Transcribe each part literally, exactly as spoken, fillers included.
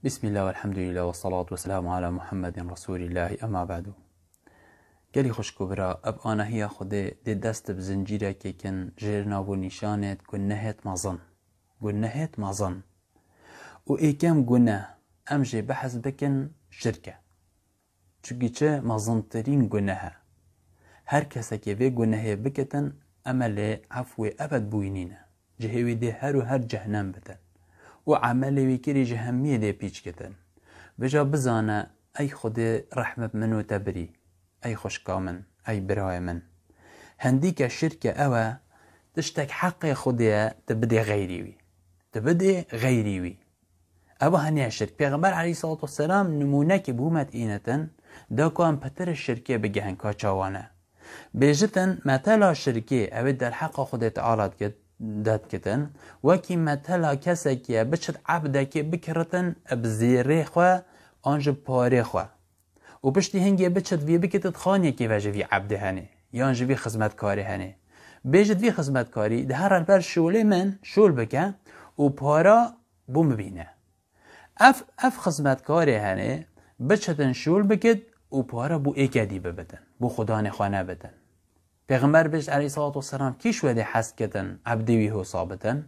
Bismillah, velhamdülillah, ve salatu ve selamu ala Muhammedin Resulillah, emma ba'du. Gelî xwişk û bira, ev anahiya Xwedê dê dest bi zincîrekê kin jêr nav û nîşanêt gunehêt mezin. Gunehêt mezin. Û êkem guneh, em jê behs bikin, şirk e. Çunkî çi mezintirîn guneh e. Her kesekê vê gunehê bikitin, em ê lê efwê ebed bûyî nîne. Cihê wî dê her û her cehnem bitin. Û emelê wî kirî ji hemiyê dê pîç kitin. Vêca bizane, ey Xwedê rehmet min û te birî. Ey xwişka min, ey birayê min. Hendîke şirke ew e, tiştek heqê Xwedê ye, tu bidê xeyrî wî. Tu bidê xeyrî wî. Ev hene şirk. Pêxember aleyhissalatu vesselam nimûnekê bi umet înetin, da ku em pitir şirkê bigihin ka çawa ne. Bêjitin, metela şirkê, ew ê derheqa Xwedê Teala dikit-, de dikitin, wekî metela kesekî ye biçit ebdekê bikiritin, bi zêrê xwe, an ji parê xwe. Û piştî hingê biçit vî bikitit xaniyekê ve ji vî ebdê henê, yan ji vî xizmetkarê henê. Bêjit vî xizmetkarî, di here li ber şolê min şol bike û para bo min bîne. Ev, ev xizmetkarê henê, biçitin şol bikit û para bo êkê dî bibitin, bo xudanê xwe nebitin. Pêxember bêjt aleyhissalatu vesselam, kî ji we dê hez kitin ebdê wî hosa bitin?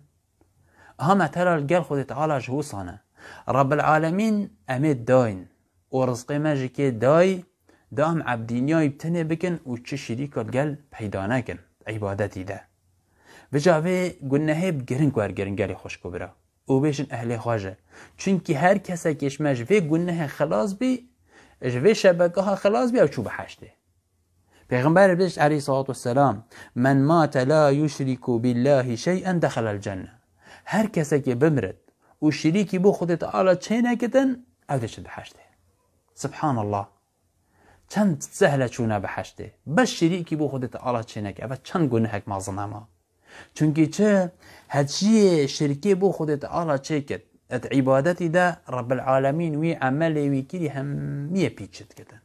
Aha metela li gel Xwedê Teala ji hosa ne. Rabbil Alemîn em ê dayîn û rizqê me ji kê dayî, da em ebdîniyayî bi tenê bikin û çi şirîka li gel peyda nekin, îbadetî de. Vêca vê gunehê bi giring wergirin gelê xwişk û bira. Û bêjin ehlê xwe ji. Çunkî her kesekê ji me ji vê gunehê xilas bî, ji vê şebekeha xilas bî, ew çû biheştê. Pêxember bêjt aleyhissalatu vesselam, "Men mate la yuşriku billahi şey'en dexelel cenne." Her kesekê bimirit û şirîkî bo Xwedê Teala çê nekitin, ew diçit biheştê. Subhanallah. Çend sehle çûne biheştê. Bes şirîkî bo Xwedê Teala çê neke. Eve çend gunehek mezin hema. Çunkî çi? Heciyê şirkê bo Xwedê Teala çêkit. Et îbadetî de Rebbil Alemîn wî emelê wî kirî hemiyê pîç dikitin.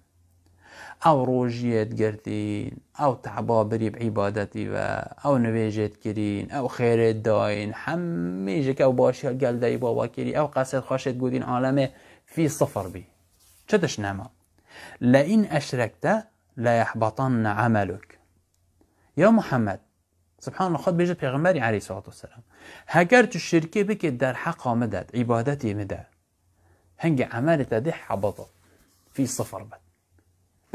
Ew rojiyê digirtîn, ew teba birî bi îbadetî ve, ew nivêjê dikirîn, ew xêrê dayîn, hemî ji ke ew başiya gel deyî baba kirî, ew qesêt xweşê digotîn alemê fî sifir bî. Çi tişt nema? "Le in eşrekte le yehbatanne ameluk." Ya Muhammed, Subhanallah, xwe dibêje Pêxemberî aleyhissalatu vesselam, "Heger tu şirkê bikê derheqa min de, îbadetê min de, hingê emelê te dê hebata, fî sifir be."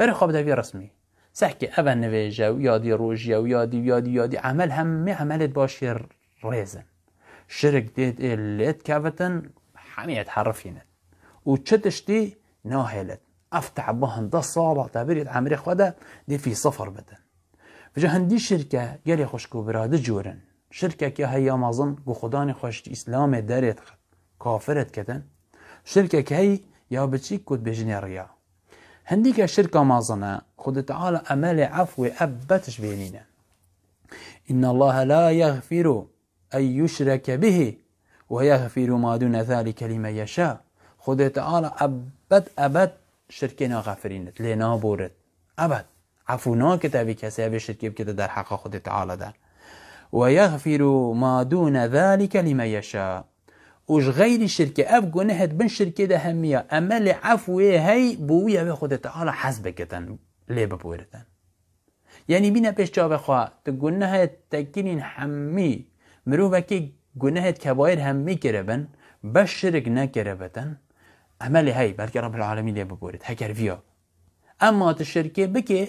Berê xwe bide vî resmî. Sehkê eve nivêje û yadî rojî ye û yadî û yadî û yadî emel hemê emelêt başê rêz in. Şirk dê, dê lê dikevitin, hemê yê diherifînin. Û çi tiştî nahêlit. Ev teba hin deh sala te birî di emrê xwe de dê fî sifir bitin. Vêca hindî şirke gelê xwişk û bira du cor in. Şirkeke heye ya mezin ku xudanê xwe ji Îslamê derê dixin, kafir dikitin. Şirkeke heye ya biçîk ku dibêjinê riya. Hindîke şirka mezin e, Xwedê Teala emelê efwê ebed ji bê nîne. "İnnallaha la yagfiru en yuşreke bihi ve yagfiru ma dune zalike limen yeşâ." Xwedê Teala ebed ebed şirkê naxefirînit, lê naborit. Ebed. Efû nakite vî kesê evê şirkê bikite derheqa Xwedê Teala de. "Ve yagfiru ma dune zalike limen yeşâ." Û ji xeyrî şirkê, ev gunehê di bin şirkê de hemiya, emelê efwê hey bo wî evê Xwedê Teala hez bikitin, lê biboritin. Yanî bîne pêş çavê xwe, tu gunehê tekinîn hemî, mirovekî gunehê kebaîr hemî kiribin, bes şirik nekiribitin, emelê hey, belkî Rebbil Alemîn lê biborit, heger viya. Emma tu şirkê bikê,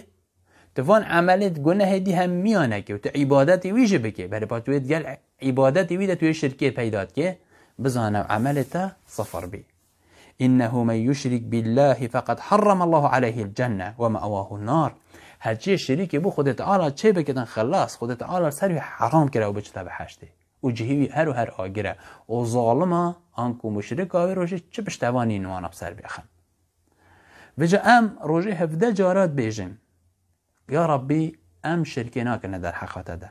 tu van emelê gunehê dî hemiya nekê û tu îbadetê wî jî bikê, berê pa tu yê digel îbadetê wî de tu yê şirkê peyda dikê, bizane emelê te sifir bî. "İnnehu men yuşrik billahi fekad harramallahu aleyhil cenne ve me'wahun nar." Her çiyê şirîkê bo Xwedê Teala çê bikitin, xelas, Xwedê Teala ser wî heram kire û biçite biheştê. Û cihê wî her û her agir e. Û zalima, anku muşrika wê rojê çi piştevanî wana bi ser bêxin. Vêca em rojê hevdeh cara dibêjin. Ya Rabbî, em şirkê nakirine derheqa te de.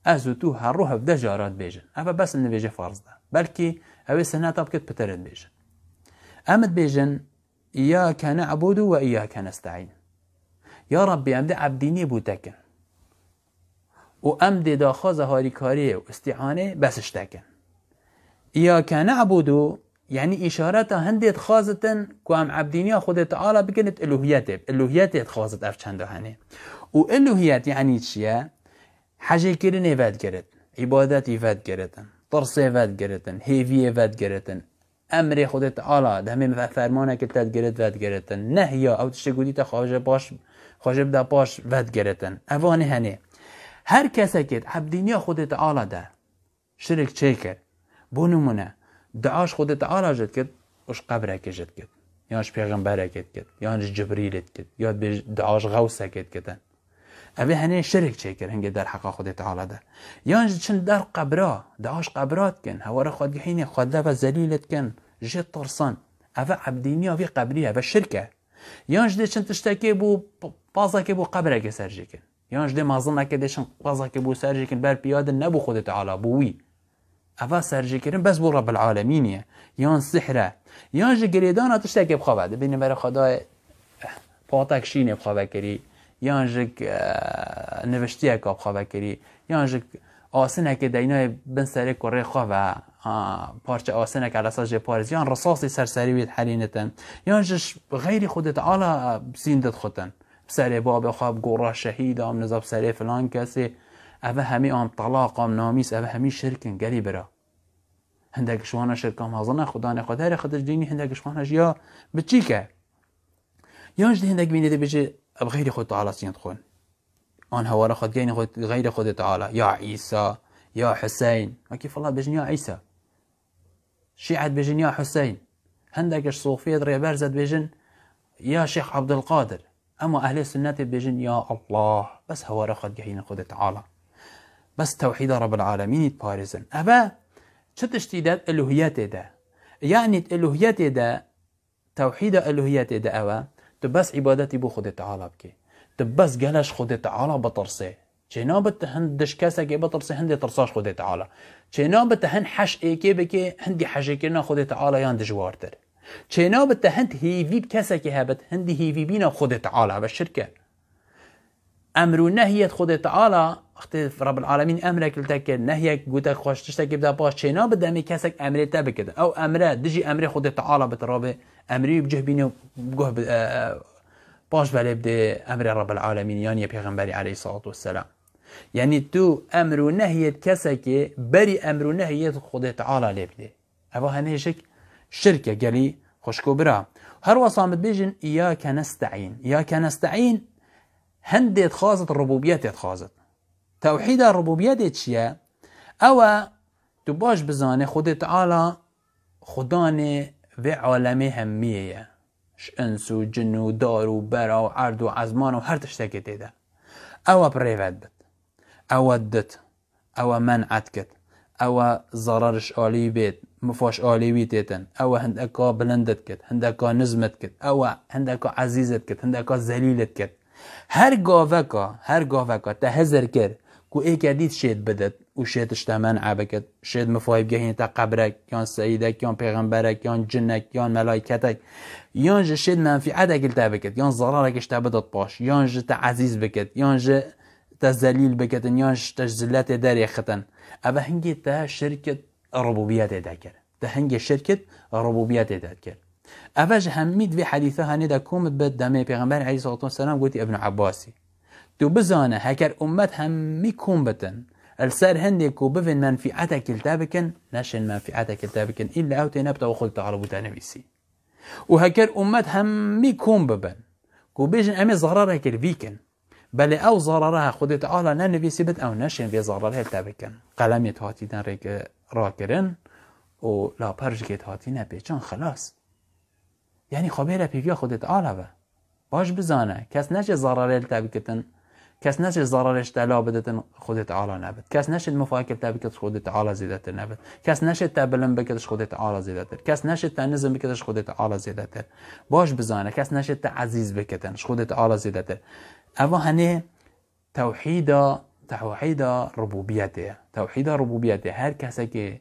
Ez û tu her roj hevdeh cara dibêjin. Ev e bes li nivêjê farz de. Belkî ew ê sineta bikit pitir dibêjin. Em dibêjin, "Îyyâke ne'budu ve îyyâke nesta'în." Ya Rabbî, em dê ebdînî bo te kin. Û em dê daxwaza harîkariyê û îstîanê bes ji te kin. "Îyyâke ne'budu Yanî îşareta hindê dixwazitin ku em ebdîniya Xwedê Teala bikin bi ilûhiyetê, bi ilûhiyetê dixwazit ev çenda henê. Û ilûhiyet yanî çi ye? Hecêkirinê vedigirit, îbadetî vedigiritin, tirsê vedigiritin, hêviyê vedigiritin, emrê Xwedê Teala, demê me fermanekê te digirit vedigiritin, nehya, ew tiştê gotî te xwe ji paş, xwe jê bide paş vedigiritin. Evanê henê. Her kesekê di ebdîniya Xwedê Teala de şirik çêkir. Bo nimûne, dua ji Xwedê Teala jê dikit û ji qebrekê jê dikit. Yan ji pêxemberekê dikit, yan ji Cibrîlê dikit, ya dibêj dua ji xewsekê dikitin. Ev ê henê şirik çêkir hingê derheqa Xwedê Teala de. Yan ji çin der qebra, dua ji qebra dikin, hewara xwe digihînê, xwe deve zelîlê dikin, jê tirsin. Ev e ebdîniya vî qebrî, ev e şirk e. Yan ji dê çin tiştekê bû, p-, pazekê bû qebrekê ser jê kin. Yan ji dê mezimekê dê çin pazekê bû ser jê kin, ber piya din nebû Xwedê Teala, bû wî. Eva serjêkirin bes bo Rebbil Alemînê ye. Yan sihr e. Yan ji girêdana tiştekê bi xwe ve. Dibînin ber xwe dayê, eh, patek şînê bi xwe ve kirî. Yan ji, eh, niviştiyeka bi xwe ve kirî. Yan ji asinekê deynayê bin serê kurê xwe ve. Ha, parçe asinek elesa jê parêz. Yan risasê ser serî wê diherînitin. Yan ji ş-, xeyrî Xwedê Teala, eh, sîn didixutin. Bi serê babê xwe, bi gora şehîd am, niza bi serê filan kesê. Eve hemî am telaq am namîs, eve hemî şirk in, gelî bira. Hindek ji wana şirka mezin e, Xudanê xwe derê xwe dişdînî, hindek ji wana jî ya biçîk e. Yan jî hindek bînê dibêje, ev xeyrê Xwedê Teala sîn dixwin. An hewara xwe digeyne xwe, xeyrê Xwedê Teala. Ya Îsa, ya Huseyn. Wekî filan dibêjin ya Îsa. Şîet dibêjin ya Huseyn. Hindek ji sofiyê rêberz e dibêjin ya Şêx Abdulkadir. Ema ehlê sunnetê dibêjin ya Allah. Bes hewara xwe digehînin Xwedê Teala. Bes tewhîda Rebbil Alemînî diparêzin. Eve çi tiştî de? Eluhiyetê de. Yanî eluhiyetê de, tewhîda eluhiyetê de ew e, tu bes îbadetî bo Xwedê Teala bikê. Tu bes gele ji Xwedê Teala bitirsê. Çênabe tu hind dij kesekê bitirsê, hindê tirsa ji Xwedê Teala. Çênabe tu hind heş êkê bikê, hindî hejêkirina Xwedê Teala yan dijwartir. Çênabe tu hind hêvî bi kesekê hebit, hindî hêvîbîna Xwedê Teala, ve şirk e. Emr û nehyet Xwedê Teala, wextê Rebbil Alemîn emrek li te kir, nehyek gote xwe ji tiştekê bide paş, çênabe demê kesek emrê te bikit. Ew emre dijî emrê Xwedê Teala bit, rabe emrî bi cih bîne û guh bi, e, e, paş belê bidê emrê Rebbil Alemîn, yan yê Pêxemberî aleyhissalatu vesselam. Yanî tu emr û nehyê kesekê berî emr û nehyê Xwedê Teala lê bidê. Eva henê jik şirk e, gelî xwişk û bira. Her wesa em dibêjin, "Îyake nesta'în." Îyake nesta'în hindê dixwazit, rububiyetê dixwazit. Tewhîda rububiyetê çi ye? Ew e, tu baş bizane Xwedê Teala Xudanê vê alemê hemiyê ye. Ji ins û cin û dar û bera û erd û ezman û her tiştekê tê de. Ew e bi rê ve dibit. Ew e dit. Ew e men'et kit. Ew e zarar ji alî bêt, mifa ji alî wî têtin. Ew e hindeka bilind dikit, hindeka nizm dikit. Ew e hindeka ezîz dikit, hindeka zelîl dikit. Her gaveka, her gaveka te hizir kir ku êke dît şêt bidit û şêt ji te men'e bikit, şêt mifayî bigehîne te qebrek, yan seyidek, yan pêxemberek, yan cinek, yan melaîketek, yan ji şêt menfîetek li te bikit, yan zararek ji te bidit paş, yan ji te ezîz bikit, yan ji te zelîl bikitin, yan ji te ji ziletê derêxitin. Eve hingê te şirkit rububiyetê de kir. Te hingê şirkit rububiyetê de kir. Eve ji hemî di vê hedîsa henê de kom dibe demê Pêxember aleyhissalatu vesselam gotî Ibn Abbasî. Tu bizane, heker ummet hemî kom bitin, li ser hindê ku bivên menfîetekî li te bikin, neşên menfîetekî li te bikin, îlle ew têne bi te û Xwedê Teala bû te nivîsî. Û heker ummet hemî kom bibin, ku bêjin em ê zararekê li vî kin, belê ew zarara Xwedê Teala nenivîsî bit, ew neşên vê zararê li te bikin. Qelemê tu hatî den rêke rakirin û laperjikê tu hatîne pêçan, xilas. Yanî xwe bêre pêviya Xwedê Teala ve. Baş bizane, kes neşê zararê li te bikitin, kes neşê zararê ji te la biditin, Xwedê Teala nebit. Kes neşê mifakê li te bikit, Xwedê Teala zêdetir nebit. Kes neşê te bilind bikit, Xwedê Teala zêdetir. Kes neşê te nizm bikit, Xwedê Teala zêdetir. Baş bizane, kes neşê te ezîz bikitin, Xwedê Teala zêdetir. Eva henê tewhîda, tewhîda rububiyetê ye. Tewhîda rububiyetê, her kesekê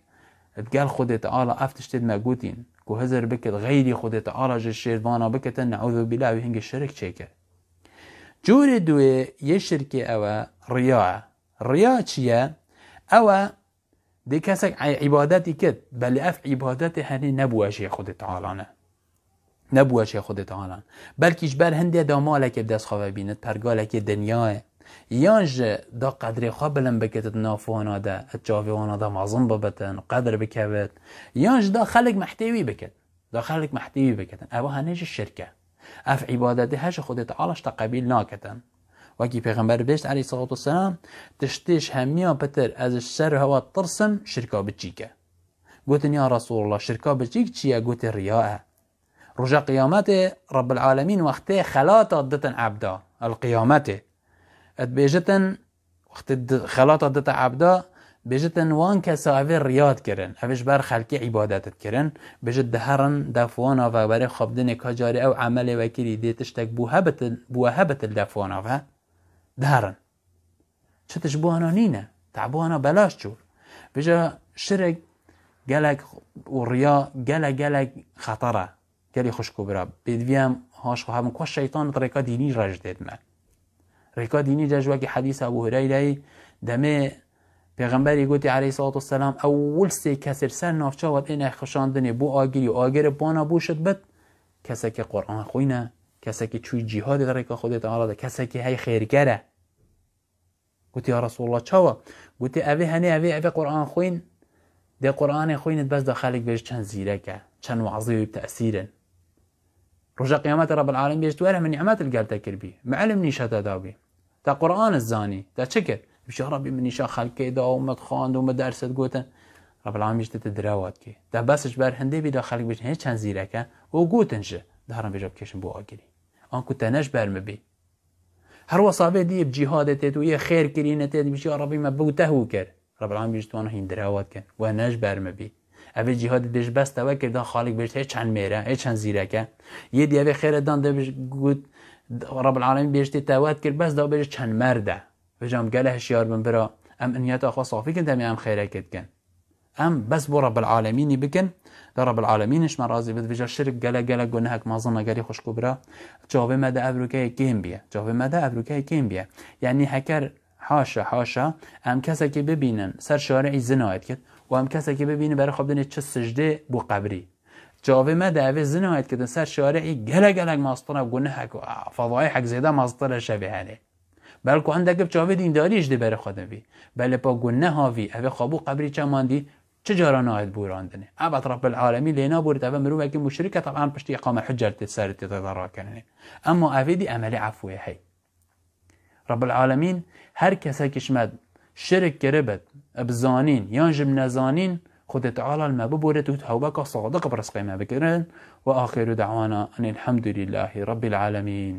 digel Xwedê Teala ev tiştê me gotîn, ku hizir bikit, xeyrî Xwedê Teala ji şêr vana bikitin, neûzubîllah, wî hingê şirik çêkir. Corê duê yê şirkê ew e, riya e. Riya çi ye? Ew e, Dê kesek î-, îbadetî kir, belê ev îbadetê henê ne bi wecihê Xwedê Teala ne. Ne bi wecihê Xwedê Teala ne. Belkî ji ber hindê da malekê bi dest xwe ve bînit, pergalekê dinyayê. Yan ji da qedrê xwe bilind bikit di nav wana de, di çavê wana de mezin bibit, qedr bikevit. Yan ji da xelk mehtê wî bikit. Da xelk mehtê wî bikit. Ev henê jî şirk e. Ev îbadetê her ji Xwedê Teala ji te qebîl nakitin. Wekî Pêxember bêjt, aleyhissalatu vesselam, tiştê ji hemiya pitir ez ji şer hewa tirsim, şirka biçîk e. Gotin, ya Resulullah, şirka biçîk çi ye? Gotin, riya e. Roja qiyametê Rabbil Alemîn wextê xelata ditin ebda, el qiyametê. Et bêjitin, wextê di-, xelata dita ebda, bêjitin wan kesa evê riya dikirin, evê ji ber xelkê îbadet dikirin, bêjit diherin def wana ve berê xwe bidinê ka carê ew emelê we kirî dê tiştek bû hebitin, bû we hebitin def wana ve, diherin. Çi tişt bû ana nîne, te bû ana belaş çû. Vêca şirek gelek û riya gelek gelek xeter e. Gelî xwişk û bira, pêdivî em haş xwe hebin ku şeytan di rêka dînî re jî tê dime. Rêka dînî de ji wekî hedîsa Ebû Hureyreyê demê Pêxemberî gotî aleyhissalatu vesselam, ewil sê kesê li ser navça we tê nexşandinê bo agirî û agir bi wana bû şit bit, kesekî Quran xwîne, kesekî çûyî cîhadê di rêka Xwedê Teala de, kesekî hey xêrker e. Gotî, ya Resulallah, çawa? Gotî, evê henê, evê, evê Quran xwîn, dê Quranê xwînit bes da xelk bêj çend zîrek e, çend wazî wî bi tesîr in. Roja qiyametê Rabbil Alemîn bêjt, were min nîmet li gel te kirbî, min ilim nîşa te dabî. Te Quran zanî, te çi kir? Bêjt, ya Rabbî, min nîşa xelkê da û min dixwand û min derset gotin. Rabbil Alemîn bêjt, te direwa dikê. Te bes ji ber hindê bî da xelk bêjin, hê çend zîrek e? Û gotin jî, diherin vêca bikêşin bo agirî. Anku te ne ji ber min bî. Her wesa vê dî yê bi cîhadê tê, tu yê xêr kirîne tê, dibî, ya Rabbî, me bi te hû kir. Rabbil Alemîn bêjt, wana hîn direwa dikin. We ne ji ber min bî. Evê cîhadê dê ji bes te we kir, da xalik bêjt, hê çend mêr e, hê çend zîrek e. Yê dî evê xêre dan dê bij-, got, Rabbil Alemîn bêjtê te we dikir, bes da bêjt çend merd e. Vêca em gele hişyar bin bira. Em niyeta xwe safî kin demê em xêrekê dikin. Em bes bo Rabbil Alemînî bikin. Da Rabbil Alemîn ji me razî bit. Vêca şirk gelek gelek gunehek mezin e gelî xwişk û bira. Çavê me de ev rûkeyê kêm biye. Çavê me de ev rûkeyê kêm biye. Yanî heker haşa, haşa, em kesekî bibînin ser şarîî zinayê dikit û em kesekî bibînin berê xwe bidinê çi sicdê bo qebrî. Çavê me de evê zinayê dikitin ser şarîî gelek gelek meztir e, gunehek, a, fedayihek zêde meztir e şevê henê. Belku hindek bi çavê dîndarî ji dê berê xwe de bî. Belê pa guneha vî, evê xwe bo qebrî çemandî, çi cara nayet borandinê. Ebed Rabbil Alemîn lê naborit, eve mirovekî muşrik e, teban piştî îqame hüccet tê ser tê de rakirinê. Emma evê dî emelê efwê hey. Rabbil Alemîn her kesekî ji me şirik kiribit, bi zanîn yan ji bi nezanîn, Xwedê Teala li me biborit û tewbeka sadiq bi rizqê me bikirin. Ve axiru da'wana enî elhamdulîllahî Rabbil Alemîn.